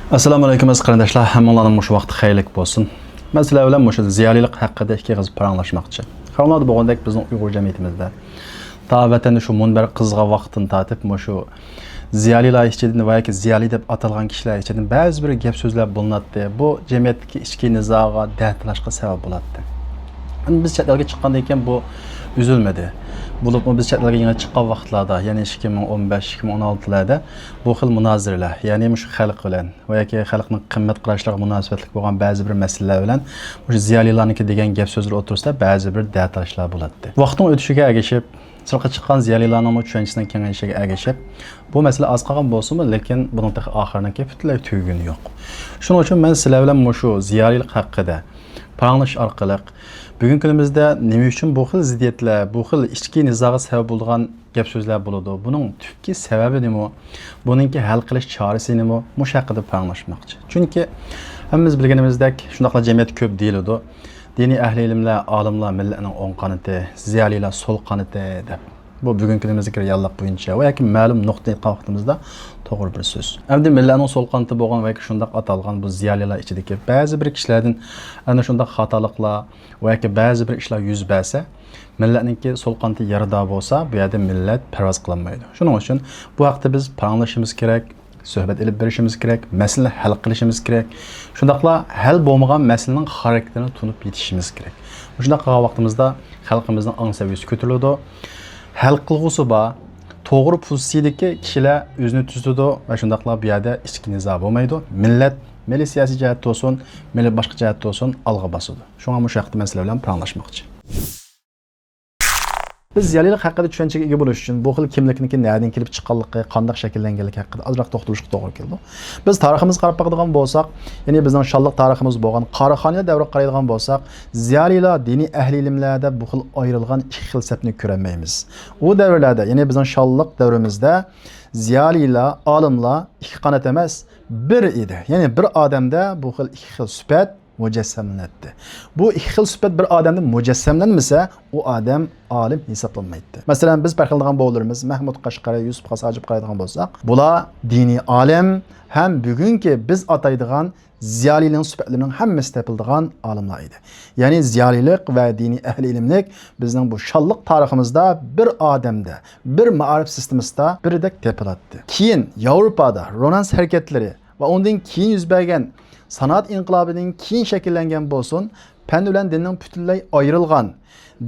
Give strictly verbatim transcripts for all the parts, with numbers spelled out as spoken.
ئەسسالامۇ ئەلەيكۇم ئەزىز قېرىنداشلار، ھەممىڭلارنىڭ مۇشۇ ۋاقتى خەيرلىك بولسۇن. مەن سىلەر بىلەن مۇشۇ زىيالىيلىق ھەققىدە ئىككى ئېغىز پاراڭلاشماقچى. خەۋەرلەردە بولغاندەك، بىزنىڭ ئۇيغۇر جەمئىيىتىمىزدە تا ۋەتەندە شۇ مۇنبەر قىزغان ۋاقىتتىن تارتىپ مۇشۇ زىيالىيلار ئىچىدىن ۋە ياكى زىيالىي دەپ ئاتالغان كىشىلەر ئىچىدىن بەزى بىر گەپ سۆزلەر بولۇناتتى. بۇ جەمئىيەتتىكى ئىچكى نىزاغا، دەتالاشقا سەۋەب بولاتتى. ئەمدى بىز چەت ئەلگە چىققاندىن كېيىن بۇ ئۈزۈلمىدى. بولۇپمۇ بىز چەت ئەلگە يېڭى چىققان ۋاقىتلاردا، يەنى ئىككى مىڭ ئون بەش، ئىككى مىڭ ئون ئالتىلاردا بۇ خىل مۇنازىرىلەر، يەنى مۇشۇ خەلق بىلەن ۋە ياكى خەلقنىڭ قىممەت قاراشلىرىغا مۇناسىۋەتلىك بولغان بەزى بىر مەسىلىلەر بىلەن مۇشۇ زىيالىيلارنىڭكى دېگەن گەپ سۆزلىرى ئوتتۇرىسىدا بەزى بىر دەتالاشلار بولاتتى. ۋاقىتنىڭ ئۆتۈشىگە ئەگىشىپ، سىرتقا چىققان زىيالىيلارنىڭمۇ چۈشەنچىسىنىڭ كېڭىيىشىگە ئەگىشىپ، بۇ مەسىلە ئاز قالغان بولسىمۇ، لېكىن بۇنىڭ تېخى ئاخىرىنىڭكى پۈتۈنلەي تۈگىگىنى يوق. شۇنىڭ ئۈچۈن مەن سىلەر بىلەن مۇشۇ زىيالىيلىق ھەققىدە پاراڭلىشىش ئارقىلىق، بۈگۈنكى كۈنىمىزدە نېمە ئۈچۈن بۇ خىل زىددىيەتلەر، بۇ خىل ئىچكى نىزاغا سەۋەب بولىدىغان گەپ سۆزلەر بولىدۇ؟ بۇنىڭ تۈپكى سەۋەبى نېمە؟ بۇنىڭكى ھەل قىلىش چارىسى نېمە؟ مۇشۇ ھەققىدە پاراڭلاشماقچى. چۈنكى ھەممىمىز بىلگىنىمىزدەك، شۇنداقلا جەمئىيەتتە كۆپ دېيىلىدۇ، دىنىي ئەھلى ئىلىملەر، ئالىملار مىللەتنىڭ ئوڭ قانىتى، زىيالىيلار سول قانىتى دەپ. بۇ بۈگۈنكى كۈنىمىزدىكى رېئاللىق بويىچە ۋە ياكى مەلۇم نۇقتىنى ئېيتقان ۋاقتىمىزدا توغرا بىر سۆز. ئەمدى مىللەتنىڭ سول قانىتى بولغان ۋە ياكى شۇنداق ئاتالغان بۇ زىيالىيلار ئىچىدىكى بەزى بىر كىشىلەردىن ئەنە شۇنداق خاتالىقلار ۋە ياكى بەزى بىر ئىشلار يۈز بەرسە، مىللەتنىڭكى سول قانىتى يارىدار بولسا، بۇ يەردە مىللەت پەرۋاز قىلالمايدۇ. شۇنىڭ ئۈچۈن بۇ ھەقتە بىز پاراڭلىشىشىمىز كېرەك، سۆھبەت ئېلىپ بېرىشىمىز كېرەك، مەسىلىنى ھەل قىلىشىمىز كېرەك. شۇنداقلا ھەل بولمىغان مەسىلىنىڭ خاراكتېرىنى تونۇپ يېتىشىمىز كېرەك. مۇشۇنداق قىلغان ۋاقتىمىزدا خەلقىمىزنىڭ ئاڭ سەۋىيەسى كۆتۈرۈلىدۇ. ھەل قىلغۇسى بار، توغرا پوزىتسىيىدىكى كىشىلەر ئۆزىنى تۈزىتىدۇ ۋە شۇنداقلا بۇ يەردە ئىچكى نىزا بولمايدۇ. مىللەت، مەيلى سىياسىي جەھەتتە بولسۇن، مەيلى باشقا جەھەتتە بولسۇن، ئالغا باسىدۇ. شۇڭا مۇشۇ ھەقتە مەسىلە بىلەن پاراڭلاشماقچى. بىز زىيالىيلىق ھەققىدە چۈشەنچىگە ئىگە بولۇش ئۈچۈن، بۇ خىل كىملىكنىڭكى نەدىن كېلىپ چىققانلىقى، قانداق شەكىللەنگەنلىكى ھەققىدە ئازراق توختىلىشقا توغرا كېلىدۇ. بىز تارىخىمىزغا قاراپ باقىدىغان بولساق، يەنى بىزنىڭ شانلىق تارىخىمىز بولغان قاراخانىيلار دەۋرىگە قارايدىغان بولساق، زىيالىيلار، دىنىي ئەھلى ئىلىملەر دەپ بۇ خىل ئايرىلغان ئىككى خىل سەپنى كۆرەلمەيمىز. ئۇ دەۋرلەردە، يەنى بىزنىڭ شانلىق دەۋرىمىزدە زىيالىيلار، ئالىملار ئىككى قانات ئەمەس، بىر ئىدى. يەنى بىر ئادەمدە بۇ خىل ئىككى خىل سۈپەت مۇجەسسەملىنەتتى. بۇ ئىككى خىل سۈپەت بىر ئادەمدە مۇجەسسەملەنمىسە، ئۇ ئادەم ئالىم ھېسابلانمايتتى. مەسىلەن، بىز پەخىرلىنىدىغان بوۋىلىرىمىز مەھمۇد قەشقەرى، يۈسۈپ خاس ھاجىپقا قارايدىغان بولساق، بۇلار دىنىي ئالىم ھەم بۈگۈنكى بىز ئاتايدىغان زىيالىيلىق سۈپەتلىرىنىڭ ھەممىسى تېپىلىدىغان ئالىملار ئىدى. يەنى زىيالىيلىق ۋە دىنىي ئەھلى ئىلىملىك بىزنىڭ بۇ شانلىق تارىخىمىزدا بىر ئادەمدە، بىر مائارىپ سىستېمىسىدا بىردەك تېپىلاتتى. كېيىن ياۋروپادا رونانس ھەرىكەتلىرى ۋە ئۇندىن كېيىن يۈز بەرگەن سانائەت ئىنقىلابىدىن كېيىن شەكىللەنگەن بولسۇن، پەن بىلەن دىننىڭ پۈتۈنلەي ئايرىلغان،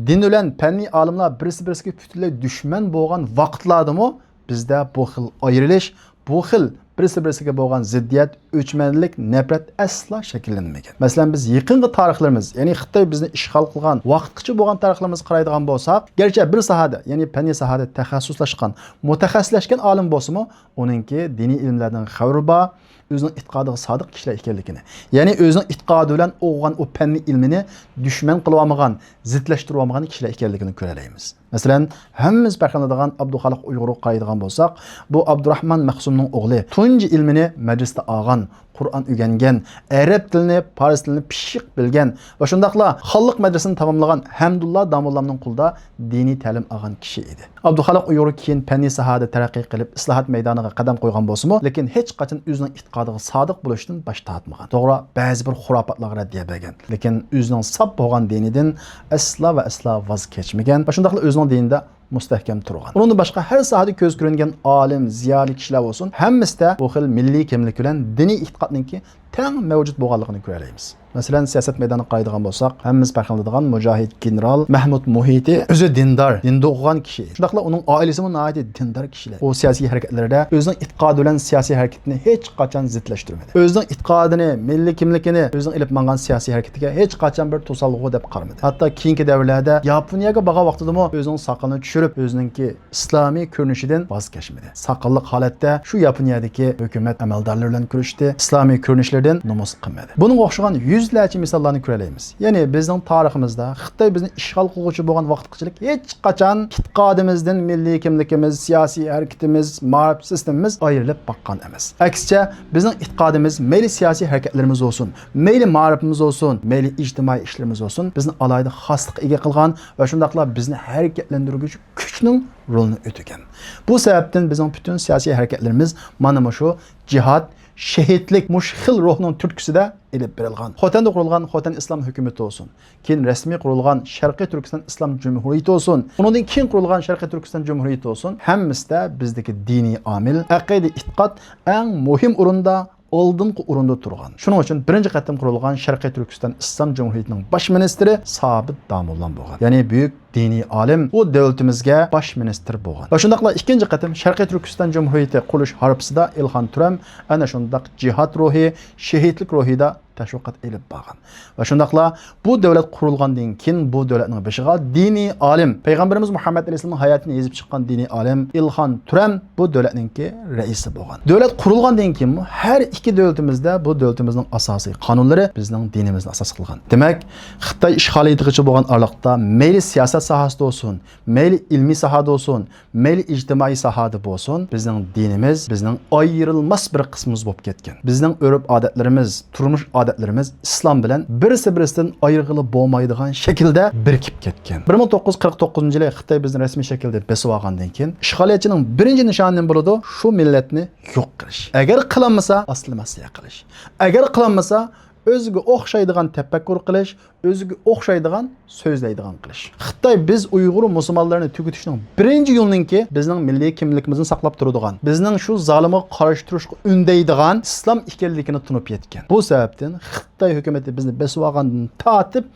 دىن بىلەن پەننىي ئالىملار بىرسى-بىرسىگە پۈتۈنلەي دۈشمەن بولغان ۋاقىتلاردىمۇ بىزدە بۇ خىل ئايرىلىش، بۇ خىل بىرسى-بىرسىگە بولغان زىددىيەت، ئۆچمەنلىك، نەپرەت ئەسلا شەكىللەنمىگەن. مەسىلەن، بىز يېقىنقى تارىخلىرىمىز، يەنى خىتاي بىزنى ئىشغال قىلغان ۋاقىتقىچە بولغان تارىخلىرىمىزغا قارايدىغان بولساق، گەرچە بىر ساھەدە، يەنى پەننىي ساھەدە تەخەسسۇسلاشقان، مۇتەخەسسىسلەشكەن ئالىم بولسىمۇ، ئۇنىڭكى دىنىي ئىلىملەردىن خەۋىرى بار، ئۆزىنىڭ ئېتىقادىغا سادىق كىشىلەر ئىكەنلىكىنى، يەنى ئۆزىنىڭ ئېتىقادى بىلەن ئوقۇغان ئۇ پەننىي ئىلمىنى دۈشمەن قىلىۋالمىغان، زىتلەشتۈرۈۋالمىغان كىشىلەر ئىكەنلىكىنى كۆرەلەيمىز. مەسىلەن، ھەممىمىز پەخىرلىنىدىغان ئابدۇخالىق ئۇيغۇرغا قارايدىغان بولساق، بۇ ئابدۇراخمان مەخسۇمنىڭ ئوغلى، تۇنجى ئىلمىنى مەدرىسىدە ئالغان، قۇرئان ئۆگەنگەن، ئەرەب تىلىنى، پارس تىلىنى پىششىق بىلگەن ۋە شۇنداقلا خانلىق مەدرىسىنى تاماملىغان ھەمدۇللا داموللامنىڭ قولىدا دىنىي تەلىم ئالغان كىشى ئىدى. ئابدۇخالىق ئۇيغۇر كېيىن پەننىي ساھەدە تەرەققىي قىلىپ، ئىسلاھات مەيدانىغا قەدەم قويغان بولسىمۇ، لېكىن ھېچقاچان ئۆزىنىڭ ئېتىقادىغا سادىق بولۇشتىن باش تارتمىغان. توغرا، بەزى بىر خۇراپاتلارغا رەددىيە بەرگەن، لېكىن ئۆزىنىڭ ساپ بولغان دىنىدىن ئەسلا ۋە ئەسلا ۋاز كەچمىگەن ۋە شۇنداقلا ئۆزىنىڭ دىنىدا مۇستەھكەم تۇرغان. ئۇنىڭدىن باشقا ھەر ساھەدە كۆز كۆرۈنگەن ئالىم، زىيالىي كىشىلەر بولسۇن، ھەممىسىدە بۇ خىل مىللىي كىملىك بىلەن دىنىي ئېتىقادنىڭكى تەڭ مەۋجۇت بولغانلىقىنى كۆرەلەيمىز. مەسىلەن، سىياسەت مەيدانىغا قارايدىغان بولساق، ھەممىمىز پەخىرلىنىدىغان مۇجاھىد گېنېرال مەھمۇد مۇھىتى ئۆزى دىندار، دىندا ئوقۇغان كىشى. شۇنداقلا ئۇنىڭ ئائىلىسىمۇ ناھايىتى دىندار كىشىلەر. ئۇ سىياسىي ھەرىكەتلىرىدە ئۆزىنىڭ ئېتىقادى بىلەن سىياسىي ھەرىكىتىنى ھېچقاچان زىتلەشتۈرمىدى. ئۆزىنىڭ ئېتىقادىنى، مىللىي كىملىكىنى، ئۆزىنىڭ ئېلىپ ماڭغان سىياسىي ھەرىكىتىگە ھېچقاچان بىر توسالغۇ دەپ قارىمىدى. ھەتتا كېيىنكى دەۋرلەردە ياپونىيەگە بارغان ۋاقتىدىمۇ ئۆزىنىڭ ساقىلىنى چۈشۈرۈپ، ئۆزىنىڭكى ئىسلامىي كۆرۈنۈشىدىن ۋاز كەچمىدى. ساقاللىق ھالەتتە شۇ ياپونىيەدىكى ھۆكۈمەت ئەمەلدارلىرى بىلەن كۆرۈشتى، ئىسلامىي كۆرۈنۈشلىرىدىن نومۇس قىلمىدى. بۇنىڭغا ئوخشىغان يۈزلەرچە مىساللارنى كۆرەلەيمىز. يەنى بىزنىڭ تارىخىمىزدا خىتاي بىزنى ئىشغال قىلغۇچى بولغان ۋاقىتقىچىلىك ھېچقاچان ئېتىقادىمىزدىن، مىللىي كىملىكىمىز، سىياسىي ھەرىكىتىمىز، مائارىپ سىستېمىمىز ئايرىلىپ باققان ئەمەس. ئەكسىچە، بىزنىڭ ئېتىقادىمىز مەيلى سىياسىي ھەرىكەتلىرىمىز بولسۇن، مەيلى مائارىپىمىز بولسۇن، مەيلى ئىجتىمائىي ئىشلىرىمىز بولسۇن، بىزنى ئالاھىدە خاسلىققا ئىگە قىلغان ۋە شۇنداقلا بىزنى ھەرىكەتلەندۈرگۈچى كۈچنىڭ رولىنى ئۆتىگەن. بۇ سەۋەبتىن بىزنىڭ پۈتۈن سىياسىي ھەرىكەتلىرىمىز مانا مۇشۇ جىھاد، شېھىتلىك مۇشۇ خىل روھنىڭ تۈرتكىسىدە ئېلىپ بېرىلغان. خوتەندە قۇرۇلغان خوتەن ئىسلام ھۆكۈمىتى بولسۇن، كېيىن رەسمىي قۇرۇلغان شەرقىي تۈركىستان ئىسلام جۇمھۇرىيىتى بولسۇن، ئۇنىڭدىن كېيىن قۇرۇلغان شەرقىي تۈركىستان جۇمھۇرىيىتى بولسۇن، ھەممىسىدە بىزدىكى دىنىي ئامىل، ئەقىدە، ئېتىقاد ئەڭ مۇھىم ئورۇندا، ئالدىنقى ئورۇندا تۇرغان. شۇنىڭ ئۈچۈن بىرىنچى قېتىم قۇرۇلغان شەرقىي تۈركىستان ئىسلام جۇمھۇرىيىتىنىڭ باش مىنىستىرى سابىت داموللام بولغان. يەنى بۈيۈك دىنىي ئالىم، ئۇ دۆلىتىمىزگە باش مىنىستىر بولغان. ۋە شۇنداقلا ئىككىنچى قېتىم شەرقىي تۈركىستان جۇمھۇرىيىتى قۇرۇلۇش ھارپىسىدا ئىلھان تۈرەم ئەنە شۇنداق جىھاد روھى، شېھىتلىك روھىدا تەشۋىقات ئېلىپ بارغان. ۋە شۇنداقلا بۇ دۆلەت قۇرۇلغاندىن كېيىن بۇ دۆلەتنىڭ بېشىغا دىنىي ئالىم، پەيغەمبىرىمىز مۇھەممەد ئەلەيھىسسالامنىڭ ھاياتىدىن يېزىپ چىققان دىنىي ئالىم ئىلھان تۈرەم بۇ دۆلەتنىڭكى رەئىسى بولغان. دۆلەت قۇرۇلغاندىن كېيىنمۇ ھەر ئىككى دۆلىتىمىزدە بۇ دۆلىتىمىزنىڭ ئاساسىي قانۇنلىرى بىزنىڭ دىنىمىزنى ئاساس قىلغان. دېمەك، خىتاي ئىشغالىيىتىغىچە بولغان ئارىلىقتا مەيلى سىياسەت ساھەسىدە بولسۇن، مەيلى ئىلمىي ساھەدە بولسۇن، مەيلى ئىجتىمائىي ساھەدە بولسۇن، بىزنىڭ دىنىمىز بىزنىڭ ئايرىلماس بىر قىسمىمىز بولۇپ كەتكەن. بىزنىڭ ئۆرپ-ئادەتلىرىمىز، تۇرمۇش ئادەتلىرىمىز ئىسلام بىلەن بىرسى-بىرسىدىن ئايرىغىلى بولمايدىغان شەكىلدە بىرىكىپ كەتكەن. بىر مىڭ توققۇز يۈز قىرىق توققۇزىنچى يىلى خىتاي بىزنى رەسمىي شەكىلدە بېسىۋالغاندىن كېيىن، ئىشغالىيەتچىنىڭ بىرىنچى نىشانى نېمە بولىدۇ؟ شۇ مىللەتنى يوق قىلىش. ئەگەر قىلالمىسا، ئاسسىمىلياتسىيە قىلىش. ئەگەر قىلالمىسا، ئۆزىگە ئوخشايدىغان تەپەككۇر قىلىش، ئۆزىگە ئوخشايدىغان سۆزلەيدىغان قىلىش. خىتاي بىز ئۇيغۇر مۇسۇلمانلىرىنى تۈگىتىشنىڭ بىرىنچى يولىنىڭكى بىزنىڭ مىللىي كىملىكىمىزنى ساقلاپ تۇرىدىغان، بىزنىڭ شۇ زالىمغا قارشى تۇرۇشقا ئۈندەيدىغان ئىسلام ئىكەنلىكىنى تونۇپ يەتكەن. بۇ سەۋەبتىن خىتاي ھۆكۈمىتى بىزنى بېسىۋالغاندىن تارتىپ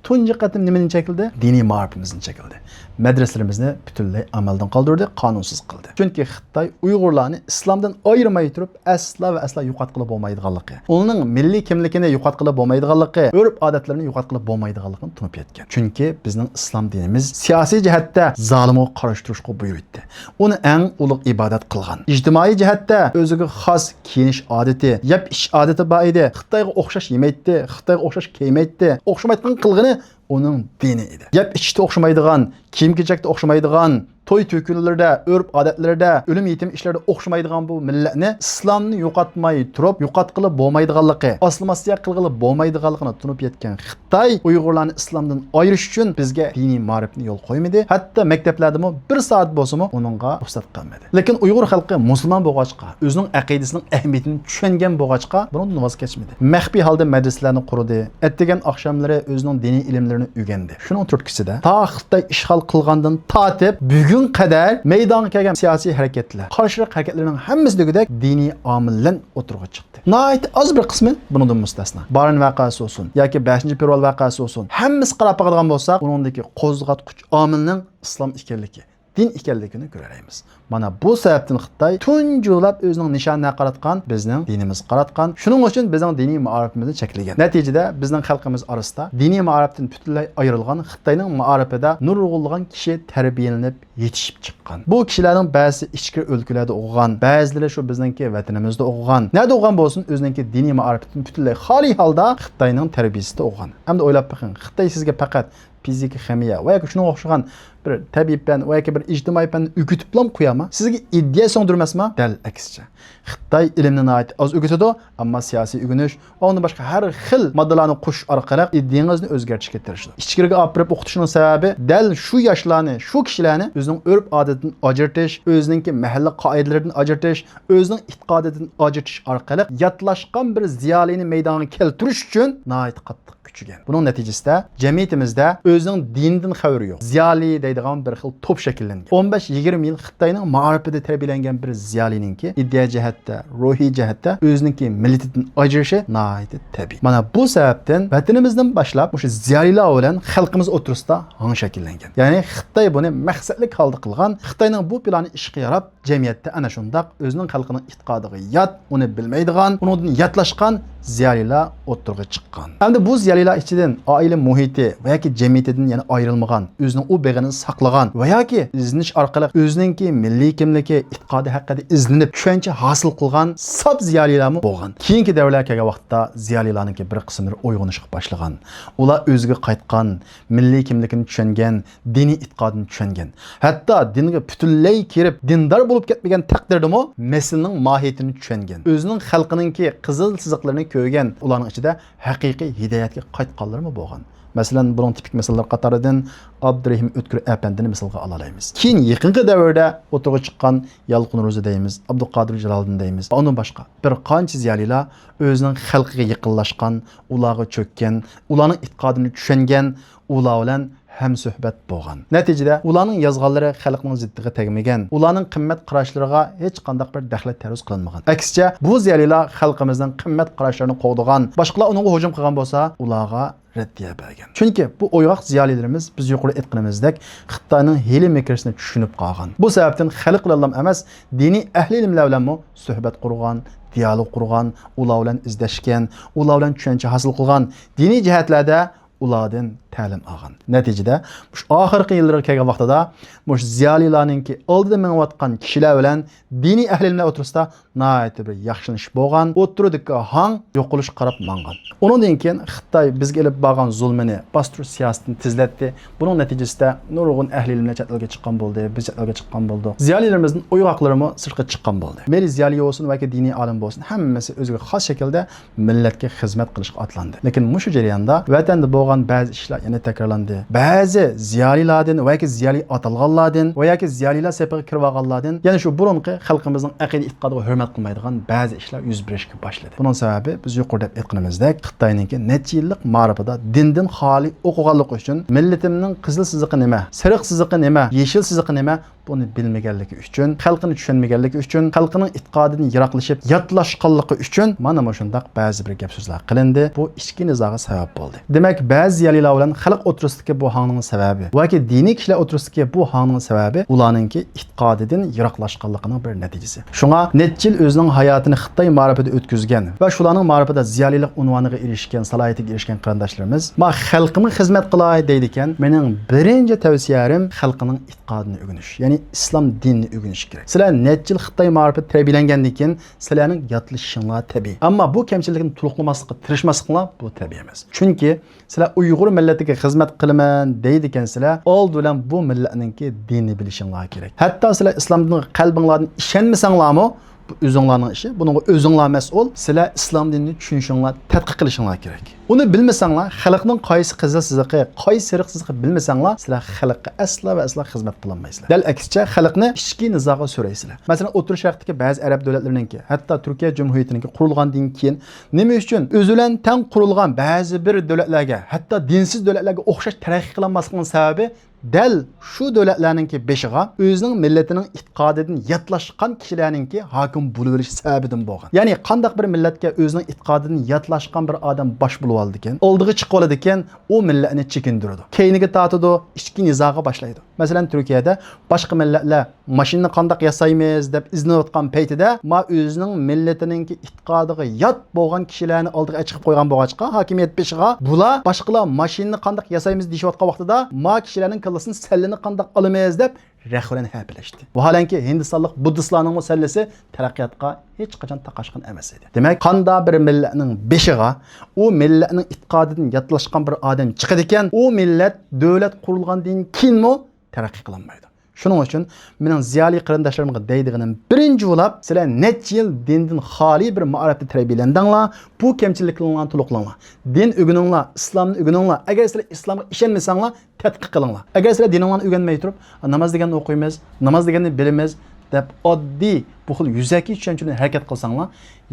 تۇنجى قېتىم نېمىنى چەكلىدى؟ دىنىي مائارىپىمىزنى چەكلىدى. مەدرىسىلىرىمىزنى پۈتۈنلەي ئەمەلدىن قالدۇردى، قانۇنسىز قىلدى. چۈنكى خىتاي ئۇيغۇرلارنى ئىسلامدىن ئايرىماي تۇرۇپ، ئەسلا ۋە ئەسلا يوقاتقىلى بولمايدىغانلىقى، ئۇنىڭ مىللىي كىملىكىنى يوقاتقىلى بولمايدىغانلىقى، ئۆرپ-ئادەتلىرىنى يوقاتقىلى بولمايدىغانلىقىنى تونۇپ يەتكەن. چۈنكى بىزنىڭ ئىسلام دىنىمىز سىياسىي جەھەتتە زالىمغا قارشى تۇرۇشقا بۇيرۇيتتى. ئۇنى ئەڭ ئۇلۇغ ئىبادەت قىلغان. ئىجتىمائىي جەھەتتە ئۆزىگە خاس كىيىنىش ئادىتى، يەپ ئىچىش ئادىتى بار ئىدى. خىتايغا ئوخشاش يېمەيتتى، خىتايغا ئوخشاش كىيمەيتتى. ئوخشىمايدىغان قىلغىنى ئۇنىڭ دىنى ئىدى. يەپ ئىچىشتە ئوخشىمايدىغان، كىيىم-كېچەكتە ئوخشىمايدىغان، توي-تۆكۈنلىرىدە، ئۆرپ-ئادەتلىرىدە، ئۆلۈم-يېتىم ئىشلىرىدا ئوخشىمايدىغان بۇ مىللەتنى ئىسلامنى يوقاتماي تۇرۇپ، يوقاتقىلى بولمايدىغانلىقى، ئاسسىمىلياتسىيە قىلغىلى بولمايدىغانلىقىنى تونۇپ يەتكەن خىتاي ئۇيغۇرلارنى ئىسلامدىن ئايرىش ئۈچۈن بىزگە دىنىي مائارىپنى يول قويمىدى. ھەتتا مەكتەپلەردىمۇ بىر سائەت بولسىمۇ ئۇنىڭغا رۇخسەت قىلمىدى. لېكىن ئۇيغۇر خەلقى مۇسۇلمان بولغاچقا، ئۆزىنىڭ ئەقىدىسىنىڭ ئەھمىيىتىنى چۈشەنگەن بولغاچقا، بۇنىڭدىن ۋاز كەچمىدى. مەخپىي ھالدا مەدرىسىلەرنى قۇردى. ئەتىگەن ئاخشاملىرى ئۆزىنىڭ دىنىي ئىلىملىرىنى ئۆگەندى. شۇنىڭ تۈرتكىسىدە، تا خىتاي ئىشغال قىلغاندىن تارتىپ بۈگۈن قەدەر مەيدانغا كەلگەن سىياسىي ھەرىكەتلەر، قارشىلىق ھەرىكەتلىرىنىڭ ھەممىسى دېگۈدەك دىنىي ئامىللەر ئوتتۇرىغا چىقتى. ناھايىتى ئاز بىر قىسمى، بۇنىڭدىن مۇستەسنا، بارىن ۋەقەسى بولسۇن ياكى بەشىنچى پېرۋال ۋەقەسى بولسۇن، ھەممىسى قاراپ باقىدىغان بولساق، ئۇنىڭدىكى قوزغاتقۇچ ئامىلنىڭ ئىسلام ئىكەنلىكى، دىن ئىكەنلىكىنى كۆرەلەيمىز. مانا بۇ سەۋەبتىن خىتاي تۇنجىلاپ ئۆزىنىڭ نىشانىنى قاراتقان، بىزنىڭ دىنىمىزغا قاراتقان. شۇنىڭ ئۈچۈن بىزنىڭ دىنىي مائارىپىمىزنى چەكلىگەن. نەتىجىدە بىزنىڭ خەلقىمىز ئارىسىدا دىنىي مائارىپتىن پۈتۈنلەي ئايرىلغان، خىتاينىڭ مائارىپىدا نۇرغۇنلىغان كىشى تەربىيەلىنىپ يېتىشىپ چىققان. بۇ كىشىلەرنىڭ بەزىسى ئىچكىرى ئۆلكىلەردە ئوقۇغان، بەزىلىرى شۇ بىزنىڭكى ۋەتىنىمىزدە ئوقۇغان. نەدە ئوقۇغان بولسۇن، ئۆزىنىڭكى دىنىي مائارىپىدىن پۈتۈنلەي خالىي ھالدا خىتاينىڭ تەربىيىسىدە ئوقۇغان. ئەمدى ئويلاپ بېقىڭ، خىتاي سىزگە پەقەت فىزىكا، خىمىيە ۋە ياكى شۇنىڭغا ئوخشىغان بىر تەبىئىي پەن ۋە ياكى بىر ئىجتىمائىي پەننى ئۆگىتىپلا قويامۇ؟ سىزگە ئىدىيە سىڭدۈرمەسمۇ؟ دەل ئەكسىچە. خىتاي ئىلىمنى ناھايىتى ئاز ئۆگىتىدۇ، ئەمما سىياسىي ئۆگىنىش ۋە ئۇندىن باشقا ھەر خىل ماددىلارنى قوشۇش ئارقىلىق ئىدىيەڭىزنى ئۆزگەرتىشكە تىرىشىدۇ. ئىچكىرىگە ئاپىرىپ ئوقۇتۇشنىڭ سەۋەبى دەل شۇ ياشلارنى، شۇ كىشىلەرنى ئۆزىنىڭ ئۆرپ-ئادىتىدىن ئاجرىتىش، ئۆزىنىڭكى مەھەللە قائىدىلىرىدىن ئاجرىتىش، ئۆزىنىڭ ئېتىقادىدىن ئاجرىتىش ئارقىلىق ياتلاشقان بىر زىيالىينى مەيدانغا كەلتۈرۈش ئۈچۈن ناھايىتى قاتتىق كۈچىگەن. بۇنىڭ نەتىجىسىدە جەمئىيىتىمىزدە ئۆزىنىڭ دىنىدىن خەۋىرى يوق زىيالىي دەيدىغان بىر خىل توپ شەكىللەنگەن. ئون بەش يىگىرمە يىل خىتاينىڭ مائارىپىدا تەربىيەلەنگەن بىر زىيالىينىڭكى ئىدىيە جەھەتتە، روھىي جەھەتتە ئۆزىنىڭكى مىللىتىدىن ئاجرىشى ناھايىتى تەبىئىي. مانا بۇ سەۋەبتىن ۋەتىنىمىزدىن باشلاپ مۇشۇ زىيالىيلار بىلەن خەلقىمىز ئوتتۇرىسىدا ھاڭ شەكىللەنگەن. يەنى خىتاي بۇنى مەقسەتلىك ھالدا قىلغان، خىتاينىڭ بۇ پىلانى ئىشقا ياراپ، جەمئىيەتتە ئەنە شۇنداق ئۆزىنىڭ خەلقىنىڭ ئېتىقادىغا يات، ئۇنى بىلمەيدىغان، ئۇنىڭدىن ياتلاشقان زىيالىيلار ئوتتۇرىغا چىققان. ئەمدى بۇ زىيالىيلار ئىچىدىن ئائىلە مۇھىتى ۋە ياكى جەمئىيىتىدىن يەنە ئايرىلمىغان، ئۆزىنىڭ ئۇ بېغىنى ساقلىغان ۋە ياكى ئىزدىنىش ئارقىلىق ئۆزىنىڭكى مىللىي كىملىكى، ئېتىقادى ھەققىدە ئىزدىنىپ، چۈشەنچە ھاسىل قىلغان ساپ زىيالىيلارمۇ بولغان. كېيىنكى دەۋرلەرگە كەلگەن ۋاقىتتا زىيالىيلارنىڭكى بىر قىسىملىرى ئويغىنىشقا باشلىغان. ئۇلار ئۆزىگە قايتقان، مىللىي كىملىكىنى چۈشەنگەن، دىنىي ئېتىقادىنى چۈشەنگەن، ھەتتا دىنغا پۈتۈنلەي كىرىپ، دىندار بولۇپ كەتمىگەن تەقدىردىمۇ، مەسىلىنىڭ ماھىيىتىنى چۈشەنگەن، ئۆزىنىڭ خەلقىنىڭكى قىزىل سىزىقلىرىنى كۆرگەن، ئۇلارنىڭ ئىچىدە ھەقىقىي ھىدايەتكە قايتقانلىرىمۇ بولغان. مەسىلەن، بۇنىڭ تىپىك مىساللىرى قاتارىدىن ئابدۇرېھىم ئۆتكۈر ئەپەندىنى مىسالغا ئالالايمىز. كېيىن يېقىنقى دەۋردە ئوتتۇرىغا چىققان يالقۇن روزى دەيمىز، ئابدۇقادىر جالالىدىن دەيمىز، ئۇنىڭ باشقا بىر قانچە زىيالىيلار ئۆزىنىڭ خەلقىگە يېقىنلاشقان، ئۇلارغا چۆككەن، ئۇلارنىڭ ئېتىقادىنى چۈشەنگەن، ئۇلار بىلەن ھەمسۆھبەت بولغان. نەتىجىدە ئۇلارنىڭ يازغانلىرى خەلقنىڭ زىددىغا تەگمىگەن، ئۇلارنىڭ قىممەت قاراشلىرىغا ھېچقانداق بىر دەخلەت تەرۇز قىلىنمىغان. ئەكسىچە، بۇ زىيالىيلار خەلقىمىزنىڭ قىممەت قاراشلىرىنى قوغدىغان، باشقىلار ئۇنىڭغا ھۇجۇم قىلغان بولسا، ئۇلارغا رەددىيە بەرگەن. چۈنكى بۇ ئويغاق زىيالىيلىرىمىز، بىز يۇقىرىدا ئېيتقىنىمىزدەك، خىتاينىڭ ھىيلە-مىكرىسىنى چۈشىنىپ قالغان. بۇ سەۋەبتىن خەلق بىلەنلا ئەمەس، دىنىي ئەھلى ئىلىملەر بىلەنمۇ سۆھبەت قۇرغان، دىيالوگ قۇرغان، ئۇلار بىلەن ئىزدەشكەن، ئۇلار بىلەن چۈشەنچە ھاسىل قىلغان، دىنىي جەھەتلەردە ئۇلاردىن تەلىم ئالغان. نەتىجىدە، مۇشۇ ئاخىرقى يىللىرىغا كەلگەن ۋاقتىدا، مۇشۇ زىيالىيلارنىڭكى ئالدىدا مېڭىۋاتقان كىشىلەر بىلەن دىنىي ئەھلى ئىلىملەر ئوتتۇرىسىدا ناھايىتى بىر ياخشىلىنىش بولغان، ئوتتۇرىدىكى ھاڭ يوقىلىشقا قاراپ ماڭغان. ئۇنىڭدىن كېيىن خىتاي بىزگە ئېلىپ بارغان زۇلمىنى، باستۇرۇش سىياسىتىنى تېزلەتتى. بۇنىڭ نەتىجىسىدە نۇرغۇن ئەھلى ئىلىملەر چەت ئەلگە چىققان بولدى، بىز چەت ئەلگە چىققان بولدۇق. زىيالىيلىرىمىزدىن ئويغاقلىرىمۇ سىرتقا چىققان بولدى. مەيلى زىيالىي بولسۇن ياكى دىنىي ئالىم بولسۇن، ھەممىسى ئۆزىگە خاس شەكىلدە مىللەتكە خىزمەت قىلىشقا ئاتلاندى. لېكىن مۇشۇ جەرياندا ۋەتەندە بولغان بەزى ئىشلار يەنە تەكرارلاندى. بەزى زىيالىيلاردىن ۋە ياكى زىيالىي ئاتالغانلاردىن ۋە ياكى زىيالىيلار سېپىغا كىرىۋالغانلاردىن يەنە شۇ بۇرۇنقى خەلقىمىزنىڭ ئەقىدە ئېتىقادىغا ھۆرمەت قىلمايدىغان بەزى ئىشلار يۈز بېرىشكە باشلىدى. بۇنىڭ سەۋەبى، بىز يۇقىرىدا دەپ ئېيتقىنىمىزدەك، خىتاينىڭكى نەچچە يىللىق مائارىپىدا دىندىن خالىي ئوقۇغانلىقى ئۈچۈن، مىللىتىمنىڭ قىزىل سىزىقى نېمە، سېرىق سىزىقى نېمە، يېشىل سىزىقى نېمە، بۇنى بىلمىگەنلىكى ئۈچۈن، خەلقىنى چۈشەنمىگەنلىكى ئۈچۈن، خەلقىنىڭ ئېتىقادىدىن يىراقلىشىپ ياتلاشقانلىقى ئۈچۈن مانا مۇشۇنداق بەزى بىر گەپ سۆزلەر قىلىندى. بۇ ئىچكى نىزاغا سەۋەب بولدى. دېمەك، بەزى زىيالىيلار بىلەن خەلق ئوتتۇرىسىدىكى بۇ ھاڭنىڭ سەۋەبى ۋە ياكى دىنىي كىشىلەر ئوتتۇرىسىدىكى بۇ ھاڭنىڭ سەۋەبى ئۇلارنىڭكى ئېتىقادىدىن يىراقلاشقانلىقىنىڭ بىر نەتىجىسى. شۇڭا نەچچە يىل ئۆزىنىڭ ھاياتىنى خىتاي مائارىپىدا ئۆتكۈزگەن ۋە شۇلارنىڭ مائارىپىدا زىيالىيلىق ئۇنۋانىغا ئېرىشكەن، سالاھىيىتىگە ئېرىشكەن قېرىنداشلىرىمىز، ما خەلقىمغا خىزمەت قىلاي دەيدىكەن، مېنىڭ بىرىنچى تەۋسىيەم خەلقىنىڭ ئېتىقادىنى ئۆگىنىش، يەنى ئىسلام دىنىنى ئۆگىنىش كېرەك. سىلەر نەچچە يىل خىتاي مائارىپىدا تەربىيەلەنگەندىن كېيىن سىلەرنىڭ ياتلىشىشىڭلار تەبىئىي. ئەمما بۇ كەمچىلىكنى تولۇقلىماسلىققا تىرىشماسلىقىڭلار بۇ تەبىئىي ئەمەس. چۈنكى سىلەر ئۇيغۇر مىللىتىگە خىزمەت قىلىمەن دەيدىكەنسىلەر، ئالدى بىلەن بۇ مىللەتنىڭكى دىنىنى بىلىشىڭلار كېرەك. ھەتتا سىلەر ئىسلام دىنىغا قەلبىڭلاردىن ئىشەنمىسەڭلارمۇ، بۇ ئۆزۈڭلارنىڭ ئىشى، بۇنىڭغا ئۆزۈڭلار مەسئۇل. سىلەر ئىسلام دىنىنى چۈشىنىشىڭلار، تەتقىق قىلىشىڭلار كېرەك. ئۇنى بىلمىسەڭلار، خەلقنىڭ قايسى قىزىل سىزىقى، قايسى سېرىق سىزىقى بىلمىسەڭلار، سىلەر خەلققە ئەسلا ۋە ئەسلا خىزمەت قىلالمايسىلەر. دەل ئەكسىچە، خەلقنى ئىچكى نىزاغا سۆرەيسىلەر. مەسىلەن، ئوتتۇرا شەرقتىكى بەزى ئەرەب دۆلەتلىرىنىڭكى، ھەتتا تۈركىيە جۇمھۇرىيىتىنىڭكى قۇرۇلغاندىن كېيىن نېمە ئۈچۈن ئۆزى بىلەن تەڭ قۇرۇلغان بەزى بىر دۆلەتلەرگە، ھەتتا دىنسىز دۆلەتلەرگە ئوخشاش تەرەققىي قىلالماسلىقىنىڭ سەۋەبى دەل شۇ دۆلەتلەرنىڭكى بېشىغا ئۆزىنىڭ مىللىتىنىڭ ئېتىقادىدىن ياتلاشقان كىشىلەرنىڭكى ھاكىم بولۇۋېلىشى سەۋەبىدىن بولغان. يەنى قانداق بىر مىللەتكە ئۆزىنىڭ ئېتىقادىدىن ياتلاشقان بىر ئادەم باش بولۇۋالىدىكەن، ئالدىغا چىقىۋالىدىكەن، ئۇ مىللەتنى چېكىندۈرىدۇ، كەينىگە تارتىدۇ، ئىچكى نىزاغا باشلايدۇ. مەسىلەن، تۈركىيەدە باشقا مىللەتلەر ماشىنىنى قانداق ياسايمىز دەپ ئىزدىنىۋاتقان پەيتىدە، ما ئۆزىنىڭ مىللىتىنىڭكى ئېتىقادىغا يات بولغان كىشىلەرنى ئالدىغا چىقىپ قويغان بولغاچقا، ھاكىمىيەت بېشىغا، بۇلار باشقىلار ماشىنىنى قانداق ياسايمىز دېيىشىۋاتقان ۋاقتىدا، ما كىشىلەرنىڭ كاللىسىدىن سەللىنى قانداق ئالىمىز دەپ رەخنە بىلەن ھەپىلەشتى. ۋاھالەنكى، ھىندىستانلىق بۇددىستلارنىڭمۇ سەللىسى تەرەققىياتقا ھېچقاچان تاقاشقان ئەمەس ئىدى. دېمەك، قانداق بىر مىللەتنىڭ بېشىغا ئۇ مىللەتنىڭ ئېتىقادىدىن ياتلاشقان بىر ئادەم چىقىدىكەن، ئۇ مىللەت دۆلەت قۇرۇلغاندىن كېيىنمۇ تەرەققىي قىلالمايدۇ. شۇنىڭ ئۈچۈن مېنىڭ زىيالىي قېرىنداشلىرىمغا دەيدىغىنىم، بىرىنچى بولاپ، سىلەر نەچچە يىل دىندىن خالىي بىر مائارىپتا تەربىيەلەندىڭلار، بۇ كەمچىلىكلىرىڭلارنى تولۇقلاڭلار. دىن ئۆگىنىڭلار، ئىسلامنى ئۆگىنىڭلار. ئەگەر سىلەر ئىسلامغا ئىشەنمىسەڭلار، تەتقىق قىلىڭلار. ئەگەر سىلەر دىنىڭلارنى ئۆگەنمەي تۇرۇپ، ناماز دېگەننى ئوقۇيمىز، ناماز دېگەننى بىلىمىز دەپ ئاددىي بۇ خىل يۈزەكى چۈشەنچىدىن ھەرىكەت قىلساڭلار،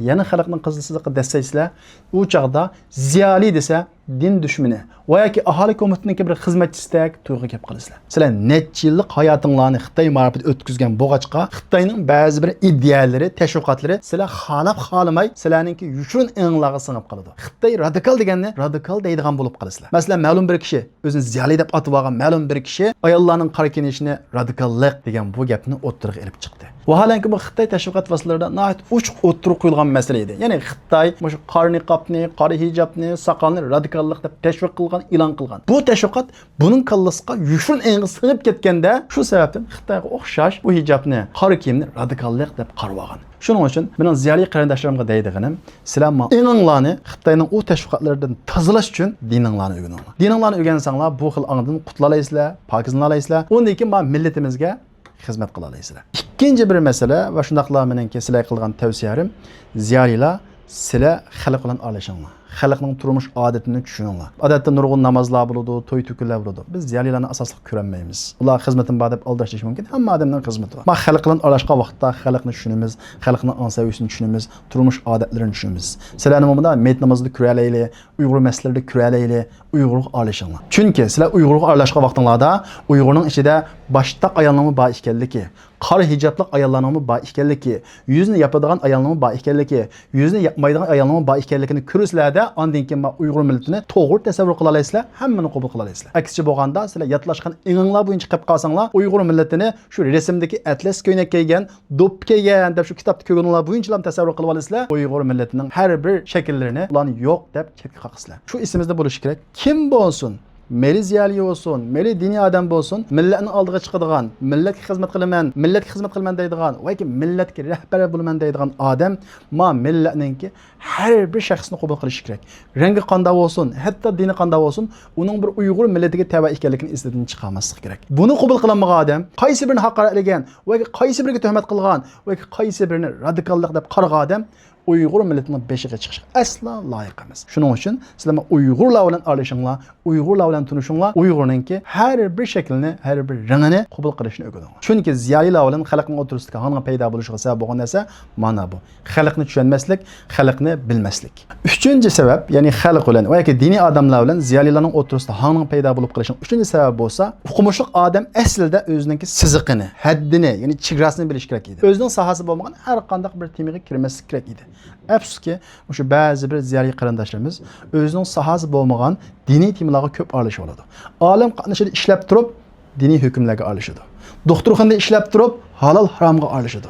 يەنە خەلقنىڭ قىزىل سىزىقىغا دەسسەيسىلەر. ئۇ چاغدا زىيالىي دېسە، دىن دۈشمىنى ۋە ياكى ئاھالە كومىتېتىنىڭكى بىر خىزمەتچىسىدەك تۇيغۇغا كەپ قالىسىلەر. سىلەر نەچچە يىللىق ھاياتىڭلارنى خىتاي مائارىپىدا ئۆتكۈزگەن بولغاچقا، خىتاينىڭ بەزى بىر ئىدىيەلىرى، تەشۋىقاتلىرى سىلەر خالاپ خالىماي سىلەرنىڭكى يوشۇرۇن ئېڭىڭلارغا سىڭىپ قالىدۇ. خىتاي رادىكال دېگەننى رادىكال دەيدىغان بولۇپ قالىسىلەر. مەسىلەن، مەلۇم بىر كىشى، ئۆزىنى زىيالىي دەپ ئاتىۋالغان مەلۇم بىر كىشى ئاياللارنىڭ قارا كىيىنىشىنى رادىكاللىق دېگەن بۇ گەپنى ئوتتۇرىغا ئېلىپ چىقتى. ۋاھالەنكى، بۇ خىتاي تەشۋىقات ۋاسىتىلىرىدا ناھايىتى ئوچۇق ئوتتۇرىغا قويۇلغان مەسىلە ئىدى. يەنى خىتاي مۇشۇ قارا نىقابنى، قارا ھىجابنى، ساقالنى رادىكاللىق دەپ تەشۋىق قىلغان، ئېلان قىلغان. بۇ تەشۋىقات بۇنىڭ كاللىسىغا يوشۇرۇن ئېڭىغا سىڭىپ كەتكەندە، شۇ سەۋەبتىن خىتايغا ئوخشاش بۇ ھىجابنى، قارا كىيىمنى رادىكاللىق دەپ قارىۋالغان. شۇنىڭ ئۈچۈن مېنىڭ زىيالىي قېرىنداشلىرىمغا دەيدىغىنىم، سىلەر ما ئېڭىڭلارنى خىتاينىڭ ئۇ تەشۋىقاتلىرىدىن تازىلاش ئۈچۈن دىنىڭلارنى ئۆگىنىڭلار. دىنىڭلارنى ئۆگەنسەڭلار، بۇ خىل ئاڭدىن قۇتۇلالايسىلەر، پاكىزلىنالايسىلەر. ئۇندىن كېيىن ما مىللىتىمىزگە خىزمەت قىلالايسىلەر. ئىككىنچى بىر مەسىلە ۋە شۇنداقلا مېنىڭكى سىلەرگە قىلغان تەۋسىيەم، زىيالىيلار، سىلەر خەلق بىلەن ئارىلىشىڭلار. خەلقنىڭ تۇرمۇش ئادىتىنى چۈشىنىڭلار. ئادەتتە نۇرغۇن نامازلار بولىدۇ، توي-تۆكۈنلەر بولىدۇ. بىز زىيالىيلارنى ئاساسلىق كۆرەلمەيمىز. ئۇلار خىزمىتىم بار دەپ ئالداش دېيىشى مۇمكىن. ھەممە ئادەمنىڭ خىزمىتى بار. ما خەلق بىلەن ئارىلاشقان ۋاقىتتا خەلقنى چۈشىنىمىز، خەلقنىڭ ئاڭ سەۋىيەسىنى چۈشىنىمىز، تۇرمۇش ئادەتلىرىنى چۈشىنىمىز. سىلەرنى مۇنداق مېيىت نامىزىدا كۆرەلەيلى، ئۇيغۇر مەسچىتلىرىدە كۆرەلەيلى، ئۇيغۇرغا ئارىلىشىڭلار. چۈنكى سىلەر ئۇيغۇرغا ئارىلاشقان ۋاقتىڭلاردا ئۇيغۇرنىڭ ئىچىدە باشتاق ئايالنىڭمۇ بار ئىكەنلىكى، قارا ھىجابلىق ئاياللارنىڭمۇ بار ئىكەنلىكى، يۈزىنى ياپىدىغان ئايالنىڭمۇ بار ئىكەنلىكى، يۈزىنى ياپمايدىغان ئايالنىڭمۇ بار ئىكەنلىكىنى كۆرىسىلەردە، ئاندىن كېيىن ما ئۇيغۇر مىللىتىنى توغرا تەسەۋۋۇر قىلالايسىلەر، ھەممىنى قوبۇل قىلالايسىلەر. ئەكسىچە بولغاندا، سىلەر ياتلاشقان ئېڭىڭلار بويىچە قىلىپ قالساڭلار، ئۇيغۇر مىللىتىنى شۇ رەسىمدىكى ئەتلەس كۆينەك كىيگەن، دوپپا كىيگەن دەپ شۇ كىتابتا كۆرگىنىڭلار بويىچىلا تەسەۋۋۇر قىلىۋالىسىلەر. ئۇيغۇر مىللىتىنىڭ ھەر بىر شەكىللىرىنى ئۇلارنى يوق دەپ چەتكە قاقىسىلەر. شۇ ئېسىمىزدە بولۇشى كېرەك. كىم بولسۇن، مەيلى زىيالىي بولسۇن، مەيلى دىنىي ئادەم بولسۇن، مىللەتنىڭ ئالدىغا چىقىدىغان، مىللەتكە خىزمەت قىلىمەن، مىللەتكە خىزمەت قىلىمەن دەيدىغان ۋە ياكى مىللەتكە رەھبەر بولىمەن دەيدىغان ئادەم ما مىللەتنىڭكى ھەر بىر شەخسنى قوبۇل قىلىشى كېرەك. رەڭگى قانداق بولسۇن، ھەتتا دىنى قانداق بولسۇن، ئۇنىڭ بىر ئۇيغۇر مىللىتىگە تەۋە ئىكەنلىكىنى ئېسىدىن چىقارماسلىق كېرەك. بۇنى قوبۇل قىلالمىغان ئادەم، قايسى بىرىنى ھاقارەتلىگەن ۋە ياكى قايسى بىرىگە تۆھمەت قىلغان ۋە ياكى قايسى بىرىنى رادىكاللىق دەپ قارىغان ئادەم ئۇيغۇر مىللىتىنىڭ بېشىغا چىقىشقا ئەسلا لايىق ئەمەس. شۇنىڭ ئۈچۈن سىلەر ئۇيغۇرلار بىلەن ئارىلىشىڭلار، ئۇيغۇرلار بىلەن تونۇشۇڭلار، ئۇيغۇرنىڭكى ھەر بىر شەكلىنى، ھەر بىر رېڭىنى قوبۇل قىلىشنى ئۆگىنىڭلار. چۈنكى زىيالىيلار بىلەن خەلقنىڭ ئوتتۇرىسىدىكى ھاڭنىڭ پەيدا بولۇشىغا سەۋەب بولغان نەرسە مانا بۇ. خەلقنى چۈشەنمەسلىك، خەلقنى بىلمەسلىك. ئۈچىنچى سەۋەب، يەنى خەلق بىلەن ۋە ياكى دىنىي ئادەملەر بىلەن زىيالىيلارنىڭ ئوتتۇرىسىدا ھاڭنىڭ پەيدا بولۇپ قېلىشىنىڭ ئۈچىنچى سەۋەبى بولسا، ئوقۇمۇشلۇق ئادەم ئەسلىدە ئۆزىنىڭكى سىزىقىنى، ھەددىنى، يەنى چېگراسىنى بىلىشى كېرەك ئىدى. ئۆزىنىڭ ساھەسى بولمىغان ھەر قانداق بىر تېمىغا كىرمەسلىك كېرەك ئىدى. ئەپسۇسكى، مۇشۇ بەزى بىر زىيالىي قېرىنداشلىرىمىز ئۆزىنىڭ ساھەسى بولمىغان دىنىي تېمىلارغا كۆپ ئارىلىشىۋالىدۇ. ئالەم قاتنىشىدا ئىشلەپ تۇرۇپ، دىنىي ھۆكۈملەرگە ئارىلىشىدۇ. دوختۇرخانىدا ئىشلەپ تۇرۇپ، ھالال ھارامغا ئارىلىشىدۇ.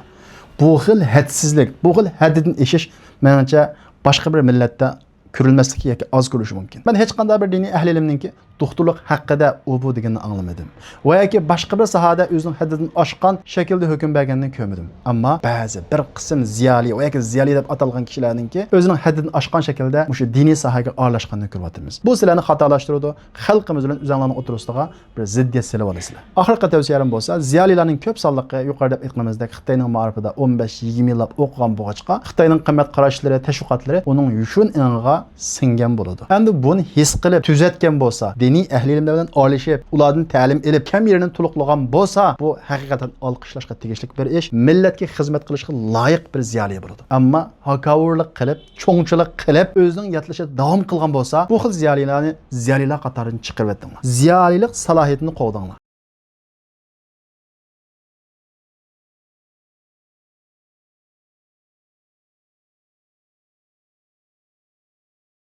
بۇ خىل ھەدسىزلىك، بۇ خىل ھەددىدىن ئېشىش، مېنىڭچە، باشقا بىر مىللەتتە كۆرۈلمەسلىكى ياكى ئاز كۆرۈلۈشى مۇمكىن. مەن ھېچقانداق بىر دىنىي ئەھلى ئىلىمنىڭكى دوختۇرلۇق ھەققىدە ئۇ بۇ دېگىنىنى ئاڭلىمىدىم. ۋە ياكى باشقا بىر ساھەدە ئۆزىنىڭ ھەددىدىن ئاشقان شەكىلدە ھۆكۈم بەرگەننى كۆرمىدىم. ئەمما بەزى بىر قىسىم زىيالىي ۋە ياكى زىيالىي دەپ ئاتالغان كىشىلەرنىڭكى ئۆزىنىڭ ھەددىدىن ئاشقان شەكىلدە مۇشۇ دىنىي ساھەگە ئارىلاشقاننى كۆرۈۋاتىمىز. بۇ سىلەرنى خاتالاشتۇرىدۇ، خەلقىمىز بىلەن ئۆزەڭلارنىڭ ئوتتۇرىسىغا بىر زىددىيەت سېلىۋالىسىلەر. ئاخىرقى تەۋسىيەم بولسا، زىيالىيلارنىڭ كۆپ سانلىقى يۇقىرىدا دەپ ئېيتقىنىمىزدەك خىتاينىڭ مائارىپىدا ئون بەش يىگىرمە يىللاپ ئوقۇغان بولغاچقا، خىتاينىڭ قىممەت قاراشلىرى، تەشۋىقاتلىرى ئۇنىڭ يوشۇرۇن ئېڭىغا سىڭگەن بولىدۇ. ئەمدى بۇنى ھېس قىلىپ، تۈزەتكەن بولسا، دىنىي ئەھلى ئىلىملەر بىلەن ئارىلىشىپ، ئۇلاردىن تەلىم ئېلىپ، كەم يېرىنى تولۇقلىغان بولسا، بۇ ھەقىقەتەن ئالقىشلاشقا تېگىشلىك بىر ئىش، مىللەتكە خىزمەت قىلىشقا لايىق بىر زىيالىي بولىدۇ. ئەمما ھاكاۋۇرلۇق قىلىپ، چوڭچىلىق قىلىپ، ئۆزىنىڭ ياتلىشىدا داۋام قىلغان بولسا، بۇ خىل زىيالىيلارنى زىيالىيلار قاتارىدىن چىقىرىۋېتىڭلار. زىيالىيلىق سالاھىيىتىنى قوغداڭلار.